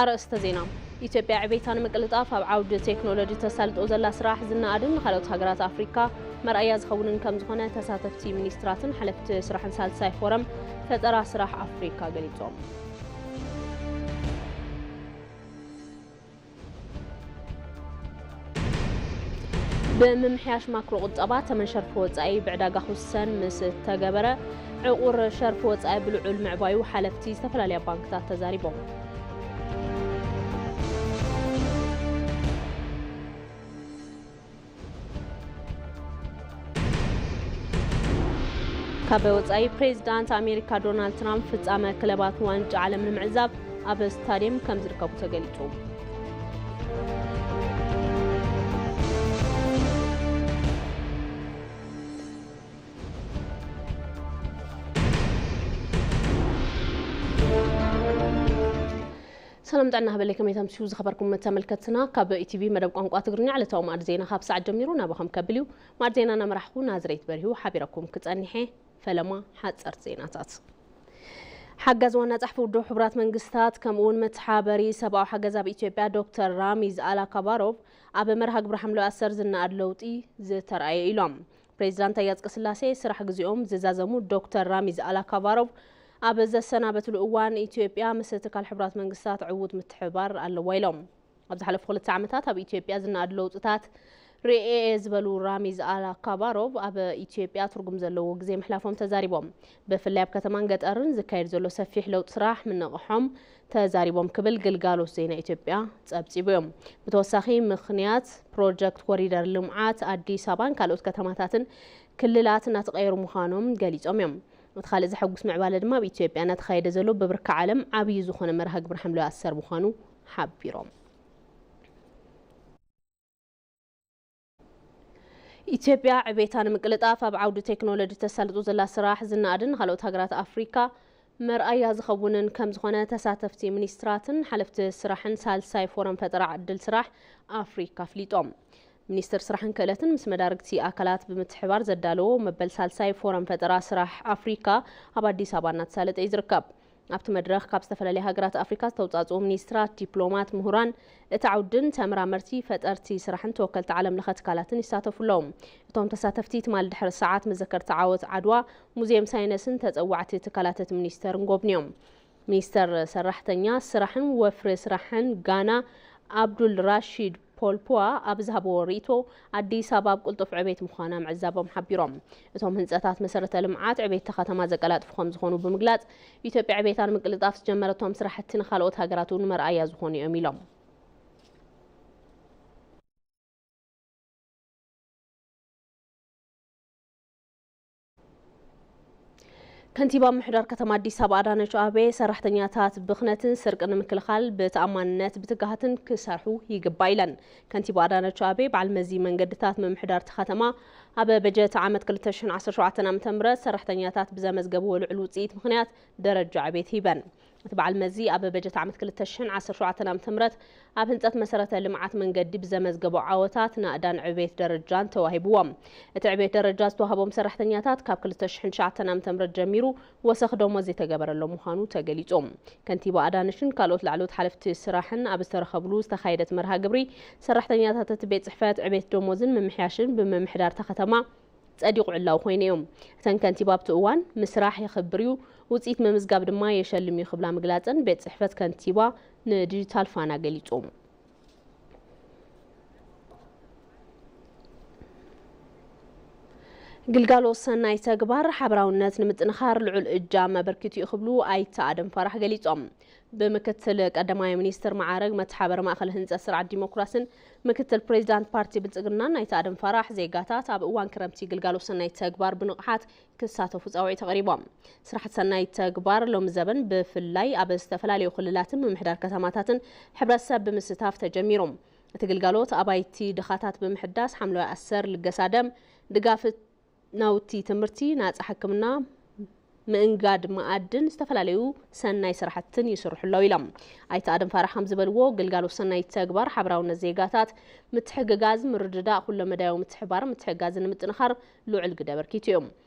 ኣርእስተ ዜና። ኢትዮጵያ ዕቤታ ንምቅልጣፍ ኣብ ዓውዲ ቴክኖሎጂ ተሳልጦ ዘላ ስራሕ ዝነኣድን ንኻልኦት ሃገራት ኣፍሪካ መርኣያ ዝኸውንን ከም ዝኾነ ተሳተፍቲ ሚኒስትራትን ሓለፍቲ ስራሕን ሳልሳይ ፎረም ፈጠራ ስራሕ ኣፍሪካ ገሊጾም። ብምምሕያሽ ማክሮ ቁጠባ ተመን ሸርፊ ወጻኢ ብዕዳጋ ክውሰን ምስ እተገበረ፣ ዕቑር ሸርፊ ወጻኢ ብልዑል ምዕባዩ ሓለፍቲ ዝተፈላለያ ባንክታት ተዛሪቦም። ካብ ወጻኢ፣ ፕሬዚዳንት ኣሜሪካ ዶናልድ ትራምፕ ፍጻመ ክለባት ዋንጫ ዓለም ንምዕዛብ ኣብ ስታድየም ከም ዝርከቡ ተገሊጹ። ሰላም ጥዕና ሃበለይ፣ ከመይ ተምስዩ ዝኸበርኩም ተመልከትና? ካብ ኢቲቪ መደብ ቋንቋ ትግርኛ ዕለታዊ ማዕድ ዜና ካብ ሰዓት ጀሚሩ ናባኹም ከብል እዩ። ማዕድ ዜና እናመራሕኩ ናዝሬት በሪሁ ሓቢረኩም ክጸኒሐ። ፈለማ ሓጸርቲ ዜናታት። ሓጋዚ ዋና ጸሓፊ ውድብ ሕቡራት መንግስታት ከምኡ እውን መተሓበሪ ሰብኣዊ ሓገዝ ኣብ ኢትዮጵያ ዶክተር ራሚዝ ኣላካባሮቭ ኣብ መርሃ ግብሪ ሓምለዋይ ኣሰር ዝነኣድ ለውጢ ዝተረኣየ ኢሎም። ፕሬዚዳንት ታዬ ኣጽቀስላሴ ስራሕ ግዚኦም ዝዛዘሙ ዶክተር ራሚዝ ኣላካባሮቭ ኣብ ዘሰናበትሉ እዋን፣ ኢትዮጵያ ምስ ትካል ሕቡራት መንግስታት ዕዉት ምትሕብባር ኣለዋ ኢሎም። ኣብ ዝሓለፉ ክልተ ዓመታት ኣብ ኢትዮጵያ ዝነኣዱ ለውጥታት ርእየ እየ ዝበሉ ራሚዝ ኣላካባሮቭ፣ ኣብ ኢትዮጵያ ትርጉም ዘለዎ ግዜ ምሕላፎም ተዛሪቦም። ብፍላይ ኣብ ከተማን ገጠርን ዝካየድ ዘሎ ሰፊሕ ለውጢ ስራሕ ምንቕሖም ተዛሪቦም ክብል ግልጋሎት ዜና ኢትዮጵያ ጸብጺቡ እዮም። ብተወሳኺ፣ ምኽንያት ፕሮጀክት ኮሪደር ልምዓት ኣዲስ ኣበባን ካልኦት ከተማታትን ክልላት እናተቐየሩ ምዃኖም ገሊጾም እዮም። እቲ ካልእ ዘሐጉስ ምዕባለ ድማ ኣብ ኢትዮጵያ እናተኻየደ ዘሎ ብብርኪ ዓለም ዓብዪ ዝኾነ መርሃ ግብሪ ሓምለዋይ ኣሰር ምዃኑ ሓቢሮም። ኢትዮጵያ ዕቤታ ንምቅልጣፍ ኣብ ዓውዲ ቴክኖሎጂ ተሳልጦ ዘላ ስራሕ ዝነኣድን ንኻልኦት ሃገራት ኣፍሪካ መርኣያ ዝኸውንን ከም ዝኾነ ተሳተፍቲ ሚኒስትራትን ሓለፍቲ ስራሕን ሳልሳይ ፎረም ፈጠራ ዕድል ስራሕ ኣፍሪካ ኣፍሊጦም። ሚኒስትር ስራሕን ክእለትን ምስ መዳርግቲ ኣካላት ብምትሕባር ዘዳለዎ መበል ሳልሳይ ፎረም ፈጠራ ስራሕ ኣፍሪካ ኣብ ኣዲስ ኣበባ እናተሳለጠ እዩ ዝርከብ። ኣብቲ መድረኽ ካብ ዝተፈላለያ ሃገራት ኣፍሪካ ዝተውፃፅኡ ሚኒስትራት፣ ዲፕሎማት፣ ምሁራን እቲ ዓውድን ተመራመርቲ፣ ፈጠርቲ ስራሕን ተወከልቲ ዓለም ለኸ ትካላትን ይሳተፉ ኣለዉ። እቶም ተሳተፍቲ ትማሊ ድሕሪ ሰዓት መዘከርታ ዓወት ዓድዋ፣ ሙዚየም ሳይነስን ተፀዋዕቲ ትካላት እቲ ሚኒስተርን ጎብንዮም። ሚኒስተር ሰራሕተኛ ስራሕን ወፍሪ ስራሕን ጋና፣ ኣብዱል ራሺድ ፖልፖዋ፣ ኣብ ዝሃብዎ ርእይቶ፣ ኣዲስ ኣበባ ኣብ ቅልጡፍ ዕቤት ምዃና ምዕዛቦም ሓቢሮም። እቶም ህንፀታት መሰረተ ልምዓት ዕቤት እታ ከተማ ዘቀላጥፉ ከም ዝኾኑ ብምግላፅ፣ ኢትዮጵያ ዕቤታ ንምቅልጣፍ ዝጀመረቶም ስራሕቲ ንኻልኦት ሃገራት እውን መርኣያ ዝኾኑ እዮም ኢሎም። ከንቲባ ምምሕዳር ከተማ ኣዲስ ኣበባ ኣዳነች ኣቤ፣ ሰራሕተኛታት ብኽነትን ስርቅን ንምክልኻል ብተኣማንነት ብትግሃትን ክሰርሑ ይግባእ ኢለን። ከንቲባ ኣዳነች ኣቤ፣ በዓል መዚ መንገድታት ምምሕዳር እታ ከተማ፣ ኣብ በጀት ዓመት ክልተ ሽሕን ዓሰርተ ሸውዓተን ዓመተ ምህረት ሰራሕተኛታት ብዘመዝገብዎ ልዑል ውፅኢት ምኽንያት ደረጃ ዕቤት ሂበን። እቲ በዓል መዚ፣ ኣብ በጀት ዓመት ክልተ ሽሕን ዓሰርተ ሸውዓተን ዓመተ ምህረት ኣብ ህንጸት መሰረተ ልምዓት መንገዲ ብዘመዝገቦ ዓወታት ናእዳን ዕቤት ደረጃን ተዋሂብዎም። እቲ ዕቤት ደረጃ ዝተዋህቦም ሰራሕተኛታት፣ ካብ ክልተ ሽሕን ትሽዓተን ዓመተ ምህረት ጀሚሩ ወሰኽ ደሞዝ የተገበረሎም ምዃኑ ተገሊጹ። ከንቲባ ኣዳነችን ካልኦት ላዕለዎት ሓለፍቲ ስራሕን ኣብ ዝተረኸብሉ ዝተኻየደት መርሃ ግብሪ፣ ሰራሕተኛታት እቲ ቤት ጽሕፈት ዕቤት ደሞዝን ምምሕያሽን ብምምሕዳር እታ ከተማ ጸዲቑ ዕላዊ ኮይኑ እዩ። እተን ከንቲባ ኣብቲ እዋን፣ "ምስራሕ የኽብር እዩ፣ ውጽኢት ምምዝጋብ ድማ የሸልም እዩ" ክብላ ምግላጸን፣ ቤት ጽሕፈት ከንቲባ ንዲጂታል ፋና ገሊጹ። ግልጋሎት ሰናይ ተግባር ሓበራውነት ንምጥንኻር ልዑል እጃም ኣበርኪቱ እዩ ክብሉ ኣይተ ኣደም ፋራሕ ገሊጾም። ብምክትል ቀዳማይ ሚኒስትር መዓረግ መተሓበሪ ማእኸል ህንፀት ስርዓት ዲሞክራሲን ምክትል ፕሬዚዳንት ፓርቲ ብልፅግናን ኣይተ ኣደም ፋራሕ፣ ዜጋታት ኣብ እዋን ክረምቲ ግልጋሎት ሰናይ ተግባር ብንቕሓት ክሳተፉ ፃውዒት ኣቕሪቦም። ስራሕቲ ሰናይ ተግባር ሎሚ ዘበን ብፍላይ ኣብ ዝተፈላለዩ ክልላትን ምምሕዳር ከተማታትን ሕብረተሰብ ብምስታፍ ተጀሚሩ። እቲ ግልጋሎት ኣባይቲ ድኻታት ብምሕዳስ፣ ሓምለዋይ ኣሰር፣ ልገሳ ደም፣ ድጋፍ ናውቲ ትምህርቲ፣ ናጻ ሕክምና፣ ምእንጋድ መኣድን ዝተፈላለዩ ሰናይ ስራሕትን ይስርሑ ኣለዉ ኢሎም። ኣይተ ኣደም ፋራሕ ከም ዝበልዎ፣ ግልጋሎት ሰናይ ተግባር ሓበራውነት ዜጋታት፣ ምትሕግጋዝ፣ ምርድዳእ፣ ኩለመዳያዊ ምትሕባር፣ ምትሕግጋዝን ንምጥንኻር ልዑል ግደ ኣበርኪቱ እዩ።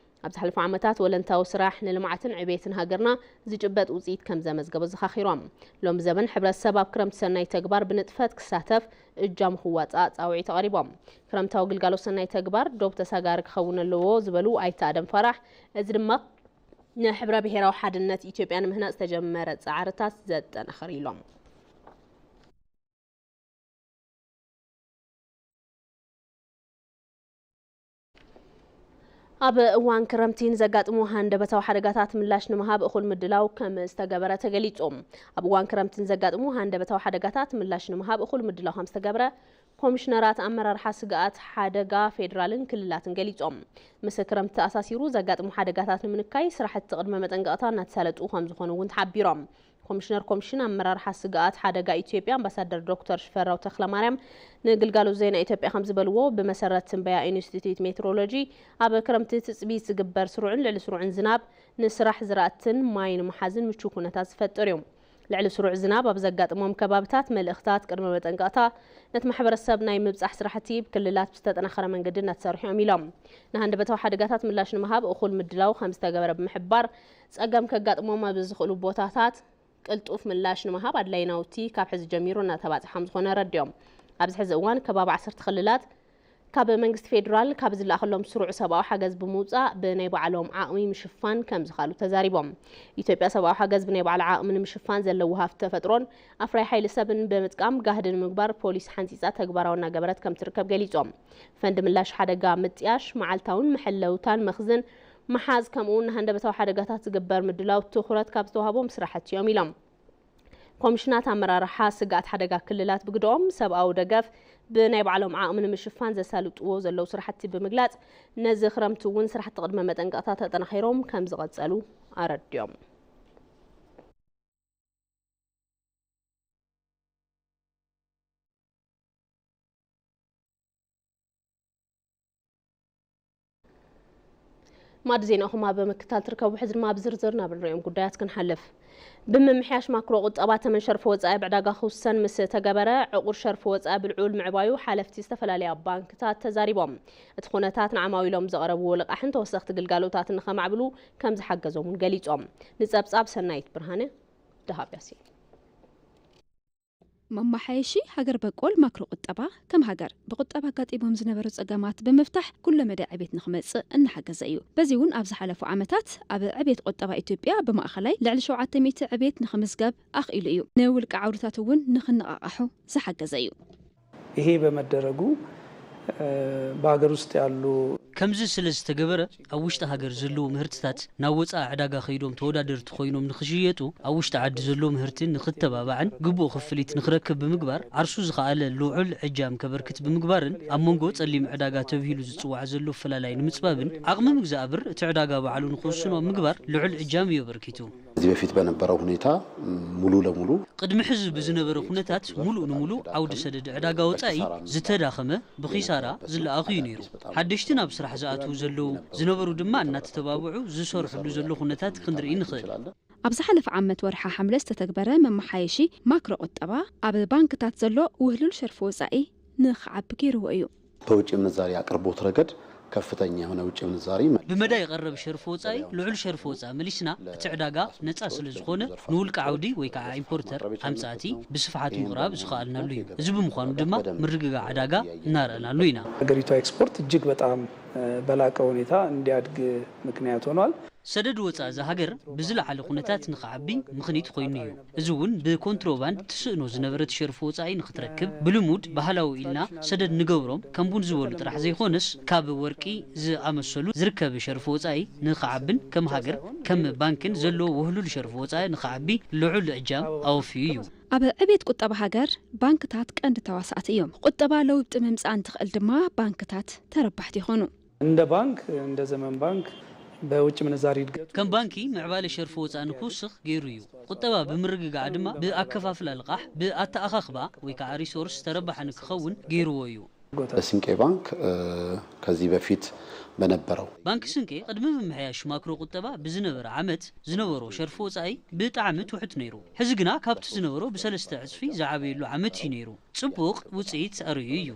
ኣብ ዝሓለፉ ዓመታት ወለንታዊ ስራሕ ንልምዓትን ዕቤትን ሃገርና ዝጭበጥ ውፅኢት ከም ዘመዝገበ ዘኻኺሮም። ሎም ዘበን ሕብረተሰብ ኣብ ክረምቲ ሰናይ ተግባር ብንጥፈት ክሳተፍ እጃሙ ክዋፃእ ፃውዒት ኣቕሪቦም። ክረምታዊ ግልጋሎት ሰናይ ተግባር ዶብ ተሳጋሪ ክኸውን ኣለዎ ዝበሉ ኣይተ ኣደም ፋራሕ፣ እዚ ድማ ንሕብረ ብሔራዊ ሓድነት ኢትዮጵያ ንምህናፅ ዝተጀመረ ፃዕርታት ዘጠናኽር ኢሎም። ኣብ እዋን ክረምቲ ንዘጋጥሙ ሃንደበታዊ ሓደጋታት ምላሽ ንምሃብ እኹል ምድላው ከም ዝተገበረ ተገሊጹ። ኣብ እዋን ክረምቲ ንዘጋጥሙ ሃንደበታዊ ሓደጋታት ምላሽ ንምሃብ እኹል ምድላው ከም ዝተገበረ ኮሚሽነራት ኣመራርሓ ስግኣት ሓደጋ ፌዴራልን ክልላትን ገሊጾም። ምስ ክረምቲ ተኣሳሲሩ ዘጋጥሙ ሓደጋታት ንምንካይ ስራሕቲ ቅድመ መጠንቀቕታ እናተሳለጡ ከም ዝኾኑ እውን ተሓቢሮም። ኮሚሽነር ኮሚሽን ኣመራርሓ ስግኣት ሓደጋ ኢትዮጵያ ኣምባሳደር ዶክተር ሽፈራው ተኽለማርያም ንግልጋሎት ዜና ኢትዮጵያ ከም ዝበልዎ፣ ብመሰረት ትንበያ ኢንስቲትዩት ሜትሮሎጂ ኣብ ክረምቲ ትጽቢት ዝግበር ስሩዕን ልዕሊ ስሩዕን ዝናብ ንስራሕ ዝራእትን ማይ ንምሓዝን ምቹው ኩነታት ዝፈጥር እዩ። ልዕሊ ስሩዕ ዝናብ ኣብ ዘጋጥሞም ከባብታት መልእኽታት ቅድመ መጠንቀቕታ ነቲ ማሕበረሰብ ናይ ምብጻሕ ስራሕቲ ብክልላት ብዝተጠናኸረ መንገዲ እናተሰርሑ እዮም ኢሎም። ንሃንደበታዊ ሓደጋታት ምላሽ ንምሃብ እኹል ምድላው ከም ዝተገበረ ብምሕባር፣ ጸገም ከጋጥሞም ኣብ ዝኽእሉ ቦታታት ቅልጡፍ ምላሽ ንምሃብ ኣድላዪ ናውቲ ካብ ሕዚ ጀሚሩ እናተባጽሐ ከም ዝኾነ ኣረዲኦም። ኣብዚ ሕዚ እዋን ከባቢ ዓሰርተ ክልላት ካብ መንግስቲ ፌዴራል ካብ ዝለኣኸሎም ስሩዕ ሰብኣዊ ሓገዝ ብምውጻእ ብናይ ባዕሎም ዓቕሚ ምሽፋን ከም ዝኻሉ ተዛሪቦም። ኢትዮጵያ ሰብኣዊ ሓገዝ ብናይ ባዕላ ዓቕሚ ንምሽፋን ዘለዎ ሃፍቲ ተፈጥሮን ኣፍራይ ሓይሊ ሰብን ብምጥቃም ጋህዲ ንምግባር ፖሊሲ ሓንጺጻ ተግባራዊ እናገበረት ከም ትርከብ ገሊጾም። ፈንድ ምላሽ ሓደጋ ምጥያሽ፣ መዓልታውን መሐለውታን መኽዝን ምሓዝ፣ ከምኡ እውን ንሃንደበታዊ ሓደጋታት ዝግበር ምድላው ትኹረት ካብ ዝተዋህቦም ስራሕቲ እዮም ኢሎም። ኮሚሽናት ኣመራርሓ ስግኣት ሓደጋ ክልላት ብግደኦም፣ ሰብኣዊ ደገፍ ብናይ ባዕሎም ዓቕሚ ንምሽፋን ዘሳልጥዎ ዘለዉ ስራሕቲ ብምግላጽ፣ ነዚ ክረምቲ እውን ስራሕቲ ቅድመ መጠንቀቕታ ተጠናኺሮም ከም ዝቐጸሉ ኣረዲኦም። ማዕዲ ዜናኹም ኣብ ምክታል ትርከቡ። ሕዚ ድማ ብዝርዝር ናብ ንሪኦም ጉዳያት ክንሓልፍ። ብምምሕያሽ ማክሮ ቁጠባ ተመን ሸርፊ ወፃኢ ኣብ ዕዳጋ ክውሰን ምስ ተገበረ፣ ዕቑር ሸርፊ ወፃኢ ብልዑል ምዕባዩ ሓለፍቲ ዝተፈላለያ ባንክታት ተዛሪቦም። እቲ ኩነታት ንዓማዊሎም ዘቕረብዎ ልቓሕን ተወሰኽቲ ግልጋሎታትን ንኸማዕብሉ ከም ዝሓገዞም እውን ገሊፆም። ንፀብፃብ ሰናይት ብርሃነ፣ ደሃብ ያሲን። መማሓየሺ ሃገር በቆል ማክሮ ቁጠባ ከም ሃገር ብቁጠባ ኣጋጢሞም ዝነበሩ ጸገማት ብምፍታሕ ኩለ መዳይ ዕቤት ንኽመጽእ እናሓገዘ እዩ። በዚ እውን ኣብ ዝሓለፉ ዓመታት ኣብ ዕቤት ቁጠባ ኢትዮጵያ ብማእኸላይ ልዕሊ ሸውዓተ ሚእቲ ዕቤት ንኽምዝገብ ኣኽኢሉ እዩ። ንውልቂ ዓውድታት እውን ንኽነቓቓሑ ዝሓገዘ እዩ። ይሄ በመደረጉ፣ እ፣ በሀገር ውስጥ ያሉ ከምዚ ስለ ዝተገበረ፣ ኣብ ውሽጢ ሃገር ዘለዉ ምህርትታት ናብ ወጻኢ ዕዳጋ ከይዶም ተወዳደርቲ ኮይኖም ንኽሽየጡ፣ ኣብ ውሽጢ ዓዲ ዘሎ ምህርቲ ንኽተባባዕን ግቡእ ክፍሊት ንኽረክብ ብምግባር፣ ዓርሱ ዝኸኣለ ልዑል ዕጃም ከበርክት ብምግባርን፣ ኣብ መንጎ ጸሊም ዕዳጋ ተብሂሉ ዝጽዋዕ ዘሎ ፈላላይ ንምጽባብን፣ ዓቕሚ ምግዛእ ብር እቲ ዕዳጋ ባዕሉ ንኽውስኖ ኣብ ምግባር ልዑል ዕጃም እዩ ኣበርኪቱ። ከዚህ በፊት በነበረው ሁኔታ ሙሉ ለሙሉ ቅድሚ ሕዚ ብዝነበረ ኩነታት፣ ሙሉእ ንሙሉእ ዓውዲ ሰደድ ዕዳጋ ወጻኢ ዝተዳኸመ፣ ብኺሳራ ዝለኣኽ እዩ ነይሩ። ሓደሽቲ ናብ ስራሕ ዝኣትዉ ዘለዉ ዝነበሩ ድማ እናተተባብዑ ዝሰርሕሉ ዘሎ ኩነታት ክንርኢ ንኽእል። ኣብ ዝሓለፈ ዓመት ወርሒ ሓምለ ዝተተግበረ መመሓየሺ ማክሮ ቁጠባ፣ ኣብ ባንክታት ዘሎ ውህሉል ሸርፊ ወጻኢ ንኽዓቢ ገይርዎ እዩ። በውጭ ምንዛሪ አቅርቦት ረገድ ከፍተኛ የሆነ ውጭ ምንዛሪ መ- ብመዳይ የቐረብ ሸርፊ ወጻኢ፣ ልዑል ሸርፊ ወጻኢ መሊስና፣ እቲ ዕዳጋ ነጻ ስለ ዝኾነ፣ ንውልቂ ዓውዲ ወይ ከዓ ኢምፖርተር፣ ኣምጻእቲ፣ ብስፍሓት ምቕራብ ዝኸኣልናሉ እዩ። እዚ ብምዃኑ ድማ ምርግጋእ ዕዳጋ እናረኣናሉ ኢና። ሀገሪቷ ኤክስፖርት እጅግ በጣም፣ እ፣ በላቀ ሁኔታ እንዲያድግ ምክንያት ሆኗል። ሰደድ ወጻኢ እዛ ሃገር ብዝለዓለ ኩነታት ንኽዓቢ ምኽኒት ኮይኑ እዩ። እዚ እውን ብኮንትሮባንድ ትስእኖ ዝነበረት ሸርፊ ወጻኢ ንኽትረክብ፣ ብልሙድ ባህላዊ ኢልና ሰደድ ንገብሮም ከም ቡን ዝበሉ ጥራሕ ዘይኮነስ፣ ካብ ወርቂ ዝኣመሰሉ ዝርከብ ሸርፊ ወጻኢ ንኽዓብን ከም ሃገር ከም ባንክን ዘሎ ውህሉል ሸርፊ ወጻኢ ንኽዓቢ ልዑል እጃም ኣወፍዩ እዩ። ኣብ ዕቤት ቁጠባ ሃገር ባንክታት ቀንዲ ተዋሳእቲ እዮም። ቁጠባ ለውጢ ምምጻእ እንትኽእል ድማ ባንክታት ተረባሕቲ ይኾኑ። እንደ ባንክ፣ እንደ ዘመን ባንክ በውጭ ምንዛሪ እድገቱ ከም ባንኪ ምዕባለ ሸርፊ ወጻኢ ንክውስኽ ገይሩ እዩ። ቁጠባ ብምርግጋዕ ድማ ብኣከፋፍላ ልቓሕ፣ ብኣተኣኻኽባ ወይ ከዓ ሪሶርስ ተረባሒ ንክኸውን ገይርዎ እዩ። በሲንቄ ባንክ፣ እ፣ ከዚህ በፊት በነበረው ባንክ ስንቄ ቅድሚ ምምሕያሽ ማክሮ ቁጠባ ብዝነበረ ዓመት ዝነበሮ ሸርፊ ወጻኢ ብጣዕሚ ትሑት ነይሩ። ሕዚ ግና ካብቲ ዝነበሮ ብሰለስተ ዕጽፊ ዝዓበየሉ ዓመት እዩ ነይሩ። ጽቡቕ ውጽኢት ኣርእዩ እዩ።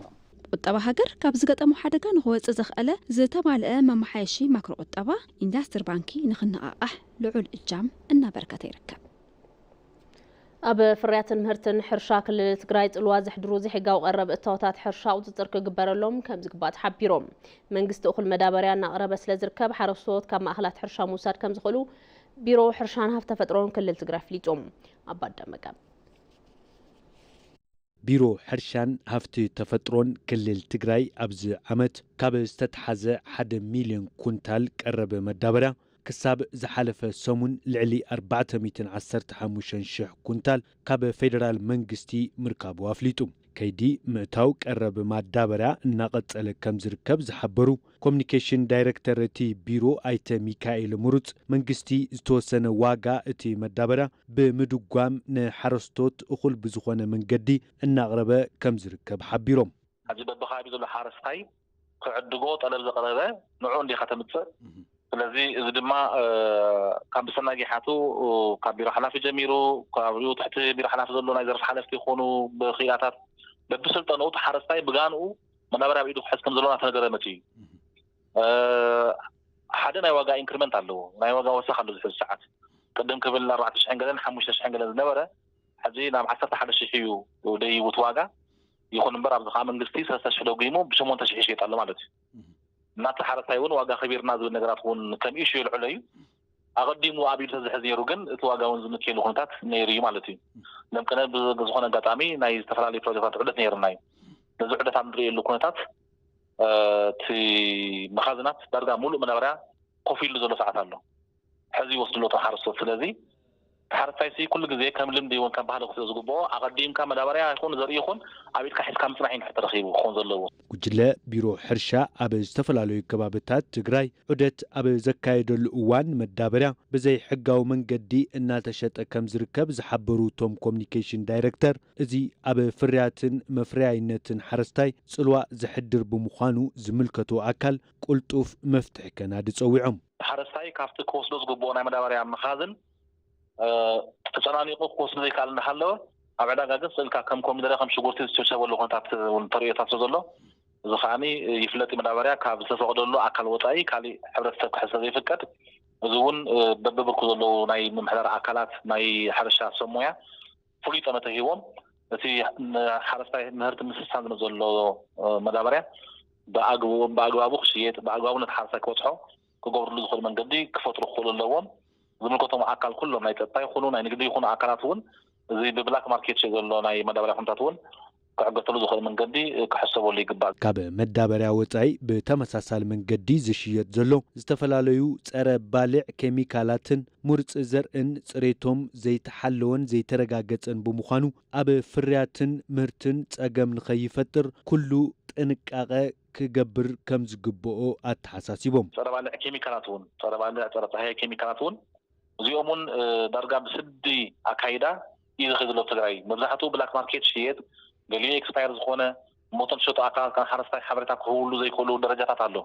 ቁጠባ ሃገር ካብ ዝገጠሞ ሓደጋ ንክወፅእ ዘኽኣለ ዝተማልአ መመሓየሺ ማክሮ ቁጠባ ኢንዳስትሪ ባንኪ ንክነቓቓሕ ልዑል እጃም እናበርከተ ይርከብ። ኣብ ፍርያትን ምህርትን ሕርሻ ክልል ትግራይ ፅልዋ ዘሕድሩ ዘይሕጋዊ ቀረብ እታወታት ሕርሻ ቁፅፅር ክግበረሎም ከም ዝግባእ ተሓቢሮም። መንግስቲ እኹል መዳበርያ እናቕረበ ስለ ዝርከብ ሓረስቶት ካብ ማእኸላት ሕርሻ ምውሳድ ከም ዝኽእሉ ቢሮ ሕርሻን ሃፍቲ ተፈጥሮን ክልል ትግራይ ኣፍሊጡ። ኣባዳ መቀብ ቢሮ ሕርሻን ሃፍቲ ተፈጥሮን ክልል ትግራይ ኣብዚ ዓመት ካብ ዝተትሓዘ ሓደ ሚልዮን ኩንታል ቀረብ መዳበርያ ክሳብ ዝሓለፈ ሰሙን ልዕሊ ኣርባዕተ ሚእትን ዓሰርተ ሓሙሽተን ሽሕ ኩንታል ካብ ፌደራል መንግስቲ ምርካቡ ኣፍሊጡ። ከይዲ ምእታው ቀረብ ማዳበርያ እናቐፀለ ከም ዝርከብ ዝሓበሩ ኮሚኒኬሽን ዳይረክተር እቲ ቢሮ ኣይተ ሚካኤል ምሩፅ፣ መንግስቲ ዝተወሰነ ዋጋ እቲ መዳበርያ ብምድጓም ንሓረስቶት እኹል ብዝኾነ መንገዲ እናቕረበ ከም ዝርከብ ሓቢሮም። ሕዚ በብኸባቢ ዘሎ ሓረስታይ ክዕድጎ ጠለብ ዘቕረበ ንዑ እንዲኻ ተምፅእ። ስለዚ እዚ ድማ ካብ ብሰናጊሓቱ ካብ ቢሮ ሓላፊ ጀሚሩ ካብኡ ትሕቲ ቢሮ ሓላፊ ዘሎ ናይ ዘርፊ ሓለፍቲ ይኾኑ ብክኢላታት በብስልጠንኡ እቲ ሓረስታይ ብጋንኡ መዳበርያ ኣብ ኢዱ ክሕዝ ከም ዘለዎ እናተነገረ መፂኡ እዩ። ሓደ ናይ ዋጋ ኢንክሪመንት ኣለዎ። ናይ ዋጋ ወሰኽ ኣሎ ዝሕዚ ሰዓት ቅድም ክብል ኣርባዕተ ሽሕን ገለን ሓሙሽተ ሽሕን ገለን ዝነበረ ሕዚ ናብ ዓሰርተ ሓደ ሽሕ እዩ ደይቡ እቲ ዋጋ። ይኹን እምበር ኣብዚ ከዓ መንግስቲ ሰለስተ ሽሕ ደጒሙ ብሸሞንተ ሽሕ ይሸይጥ ኣሎ ማለት እዩ። እናተ ሓረስታይ እውን ዋጋ ከቢርና ዝብል ነገራት እውን ከም ኢሹ የልዕሎ እዩ። ኣቐዲሙ ኣብ ኢዱ ተዝሕዝ ነይሩ ግን እቲ ዋጋ እውን ዝምክየሉ ኩነታት ነይሩ እዩ ማለት እዩ። ለምቅነ ብዝኾነ ኣጋጣሚ ናይ ዝተፈላለዩ ፕሮጀክታት ዑደት ነይርና እዩ። ነዚ ዑደት ኣብ ንርእየሉ ኩነታት እቲ መኻዝናት ዳርጋ ሙሉእ መዳበርያ ኮፍ ኢሉ ዘሎ ሰዓት ኣሎ። ሕዚ ይወስድሎ እቶም ሓረስቶት። ስለዚ ሓረስታይ ሲ ኩሉ ግዜ ከም ልምዲ እውን ከም ባህሊ ክስለ ዝግብኦ ኣቐዲምካ መዳበርያ ይኹን ዘርኢ ይኹን ኣብ ኢድካ ሒዝካ ምፅናሕ እዩ ተረኺቡ ክኾን ዘለዎ። ጉጅለ ቢሮ ሕርሻ ኣብ ዝተፈላለዩ ከባብታት ትግራይ ዑደት ኣብ ዘካየደሉ እዋን መዳበርያ ብዘይ ሕጋዊ መንገዲ እናተሸጠ ከም ዝርከብ ዝሓበሩ እቶም ኮሚኒኬሽን ዳይረክተር፣ እዚ ኣብ ፍርያትን መፍረያይነትን ሓረስታይ ፅልዋ ዘሕድር ብምዃኑ ዝምልከቶ ኣካል ቅልጡፍ መፍትሒ ከናዲ ፀዊዖም። ሓረስታይ ካብቲ ክወስዶ ዝግብኦ ናይ መዳበርያ መኻዝን ተጨናኒቑ ክወስዶ ዘይከኣል እንዳሃለወ ኣብ ዕዳጋ ግን ስእልካ ከም ኮሚደረ ከም ሽጉርቲ ዝቸብቸበሉ ኩነታት እውን ተርእዮታት ስለ ዘሎ እዚ ከዓኒ ይፍለጥ እዩ። መዳበርያ ካብ ዝተፈቕደሉ ኣካል ወፃኢ ካሊእ ሕብረተሰብ ክሕዝ ስለዘይፍቀድ እዚ እውን በብብርኩ ዘለዉ ናይ ምምሕዳር ኣካላት ናይ ሕርሻ ሰብ ሞያ ፍሉይ ጠመተ ሂቦም እቲ ንሓረስታይ ምህርቲ ምስሳን ዝመፅ ዘሎ መዳበርያ ብኣግባቡ ክሽየጥ ብኣግባቡ ነቲ ሓረስታይ ክበፅሖ ክገብርሉ ዝኽእሉ መንገዲ ክፈጥሩ ክኽእሉ ኣለዎም። ዝምልከቶም ኣካል ኩሎም ናይ ፀጥታ ይኹኑ ናይ ንግዲ ይኹኑ ኣካላት እውን እዚ ብብላክ ማርኬት ሽየጥ ዘሎ ናይ መዳበርያ ኩነታት እውን ክዕገተሉ ዝኽእል መንገዲ ክሕሰበሉ ይግባእ። ካብ መዳበርያ ወፃኢ ብተመሳሳሊ መንገዲ ዝሽየጥ ዘሎ ዝተፈላለዩ ፀረ ባልዕ ኬሚካላትን ሙርፂ ዘርእን ፅሬቶም ዘይተሓለወን ዘይተረጋገፀን ብምዃኑ ኣብ ፍርያትን ምህርትን ፀገም ንኸይፈጥር ኩሉ ጥንቃቐ ክገብር ከም ዝግብኦ ኣተሓሳሲቦም። ፀረ ባልዕ ኬሚካላት እውን ፀረ ባልዕ ፀረ ፃህያይ ኬሚካላት እውን እዚኦም እውን ዳርጋ ብስዲ ኣካይዳ እዩ ዝኸይድ ዘሎ ኣብ ትግራይ። መብዛሕትኡ ብላክ ማርኬት ሽየጥ፣ ገሊኡ ኤክስፓየር ዝኾነ፣ እሞ እቶም ዝሸጡ ኣካላት ካብ ሓረስታይ ሓበሬታ ክህብሉ ዘይክእሉ ደረጃታት ኣሎ።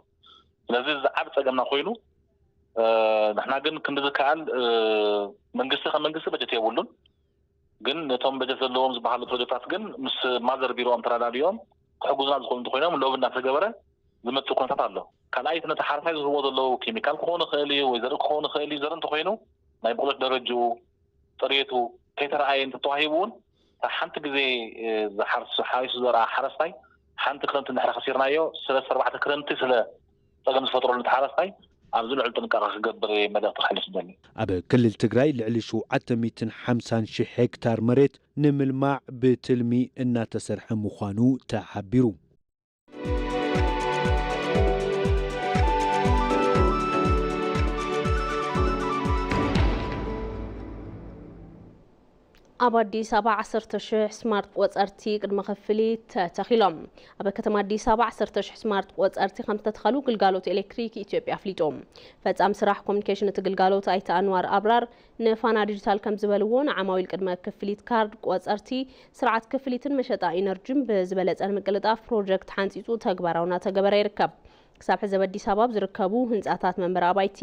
ስለዚ እዚ ዓቢ ጸገምና ኮይኑ ንሕና ግን ክንዲ ዝከኣል መንግስቲ ከም መንግስቲ በጀት የብሉን። ግን ነቶም በጀት ዘለዎም ዝበሃሉ ፕሮጀክታት ግን ምስ ማዘር ቢሮኦም ተረዳዲኦም ክሕግዙና ዝኽእሉ እንተኮይኖም ሎቢ እናተገበረ ዝመፅእ ኩነታት ኣሎ። ካልኣይቲ ነቲ ሓረስታይ ዝህብዎ ዘለዉ ኬሚካል ክኸውን ይኽእል እዩ ወይ ዘርኢ ክኸውን ይኽእል እዩ። ዘርኢ እንተኮይኑ ናይ ብቕሎት ደረጅኡ፣ ፅሬቱ ከይተረኣየ እንተተዋሂቡ እውን እታ ሓንቲ ግዜ ዝሓርስ ሓሪሱ ዝዘርኣ ሓረስታይ ሓንቲ ክረምቲ እንድሕር ከሲርናዮ ሰለስተ ኣርባዕተ ክረምቲ ስለ ፀገም ዝፈጥረሉ እቲ ሓረስታይ ኣብዚ ልዑል ጥንቃቐ ክገብር መልእኽቲ ከሕልፍ ዝደሊ። ኣብ ክልል ትግራይ ልዕሊ ሸውዓተ ሚእትን ሓምሳን ሺሕ ሄክታር መሬት ንምልማዕ ብትልሚ እናተሰርሐ ምዃኑ ተሓቢሩ። ኣብ ኣዲስ ኣበባ ዓሰርተ ሽሕ ስማርት ቆፀርቲ ቅድመ ክፍሊት ተተኺሎም። ኣብ ከተማ ኣዲስ ኣበባ ዓሰርተ ሽሕ ስማርት ቆፀርቲ ከም ዝተተኸሉ ግልጋሎት ኤሌክትሪክ ኢትዮጵያ ኣፍሊጡ። ፈፃሚ ስራሕ ኮሚኒኬሽን እቲ ግልጋሎት ኣይተ ኣንዋር ኣብራር ንፋና ዲጂታል ከም ዝበልዎ፣ ንዓማዊል ቅድመ ክፍሊት ካርድ ቆፀርቲ፣ ስርዓት ክፍሊትን መሸጣ ኢነርጂን ብዝበለፀ ንምቅልጣፍ ፕሮጀክት ሓንፂፁ ተግባራዊ እናተገበረ ይርከብ። ክሳብ ሕዚ ኣብ ኣዲስ ኣበባ ኣብ ዝርከቡ ህንፃታት መንበሪ ኣባይቲ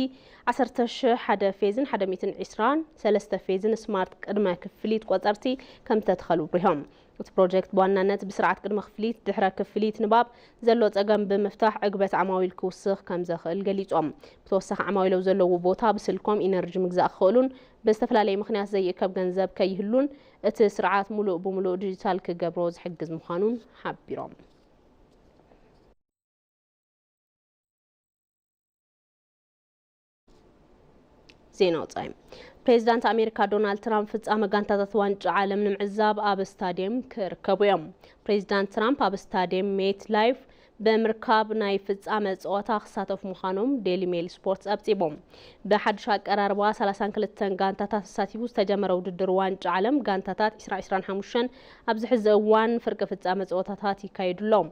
ዓሰርተ ሺሕ ሓደ ፌዝን ሓደ ሚእትን ዕስራን ሰለስተ ፌዝን ስማርት ቅድመ ክፍሊት ቆፀርቲ ከም ዝተተኸሉ ኣብሪሆም። እቲ ፕሮጀክት ብዋናነት ብስርዓት ቅድመ ክፍሊት፣ ድሕረ ክፍሊት ንባብ ዘሎ ፀገም ብምፍታሕ ዕግበት ዓማዊል ክውስኽ ከም ዘኽእል ገሊፆም። ብተወሳኺ ዓማዊል ኣብ ዘለውዎ ቦታ ብስልኮም ኢነርጂ ምግዛእ ክኽእሉን ብዝተፈላለየ ምኽንያት ዘይእከብ ገንዘብ ከይህሉን እቲ ስርዓት ሙሉእ ብሙሉእ ዲጂታል ክገብሮ ዝሕግዝ ምዃኑን ሓቢሮም። ዜና ወጻኢ። ፕሬዚዳንት ኣሜሪካ ዶናልድ ትራምፕ ፍጻመ ጋንታታት ዋንጫ ዓለም ንምዕዛብ ኣብ ስታዲየም ክርከቡ እዮም። ፕሬዚዳንት ትራምፕ ኣብ ስታዲየም ሜት ላይፍ ብምርካብ ናይ ፍጻመ ጸወታ ክሳተፉ ምዃኖም ዴሊ ሜል ስፖርት ጸብጺቦም። ብሓድሽ ኣቀራርባ ሰላሳን ክልተን ጋንታታት ተሳቲፉ ዝተጀመረ ውድድር ዋንጫ ዓለም ጋንታታት ዕስራ ዕስራን ሓሙሽተን ኣብዚ ሕዚ እዋን ፍርቂ ፍጻመ ጸወታታት ይካየዱ ኣለዉ።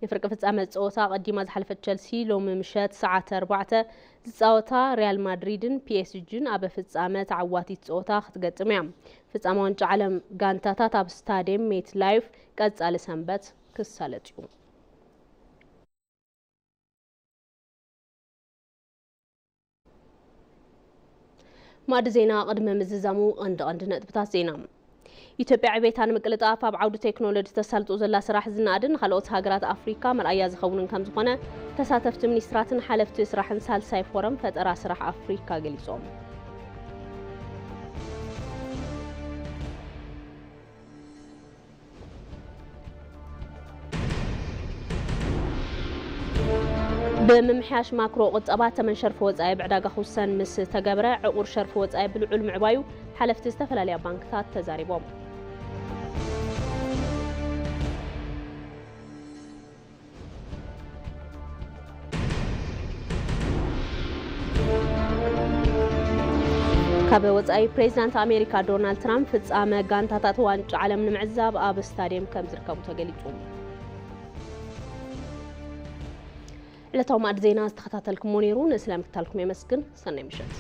ንፍርቂ ፍጻመ ጸወታ ኣቐዲማ ዝሓለፈት ቸልሲ ሎሚ ምሸት ሰዓት ኣርባዕተ ዝጻወታ ሪያል ማድሪድን ፒ ኤስ ጂን ኣብ ፍጻመ ተዓዋቲት ጸወታ ክትገጥም እያ። ፍጻመ ዋንጫ ዓለም ጋንታታት ኣብ ስታዲየም ሜት ላይፍ ቀጻሊ ሰንበት ክሳለጥ እዩ። ማዕዲ ዜና ቅድሚ ምዝዛሙ ቀንዲ ቀንዲ ነጥብታት ዜና። ኢትዮጵያ ዕቤታ ንምቅልጣፍ ኣብ ዓውዲ ቴክኖሎጂ ተሳልጦ ዘላ ስራሕ ዝነኣድን ንካልኦት ሃገራት ኣፍሪካ መርኣያ ዝኸውንን ከም ዝኾነ ተሳተፍቲ ሚኒስትራትን ሓለፍቲ ስራሕን ሳልሳይ ፎረም ፈጠራ ስራሕ ኣፍሪካ ገሊጾም። ብምምሕያሽ ማክሮ ቁጠባ ተመን ሸርፊ ወጻኢ ብዕዳጋ ክውሰን ምስ ተገብረ ዕቑር ሸርፊ ወጻኢ ብልዑል ምዕባዩ ሓለፍቲ ዝተፈላለያ ባንክታት ተዛሪቦም። ካብ ወጻኢ ፕሬዚዳንት ኣሜሪካ ዶናልድ ትራምፕ ፍጻመ ጋንታታት ዋንጫ ዓለም ንምዕዛብ ኣብ ስታዲየም ከም ዝርከቡ ተገሊጹ። ዕለታዊ ማዕድ ዜና ዝተኸታተልኩሞ ነይሩ። ንስለ ምክታልኩም የመስግን። ሰናይ ምሸት።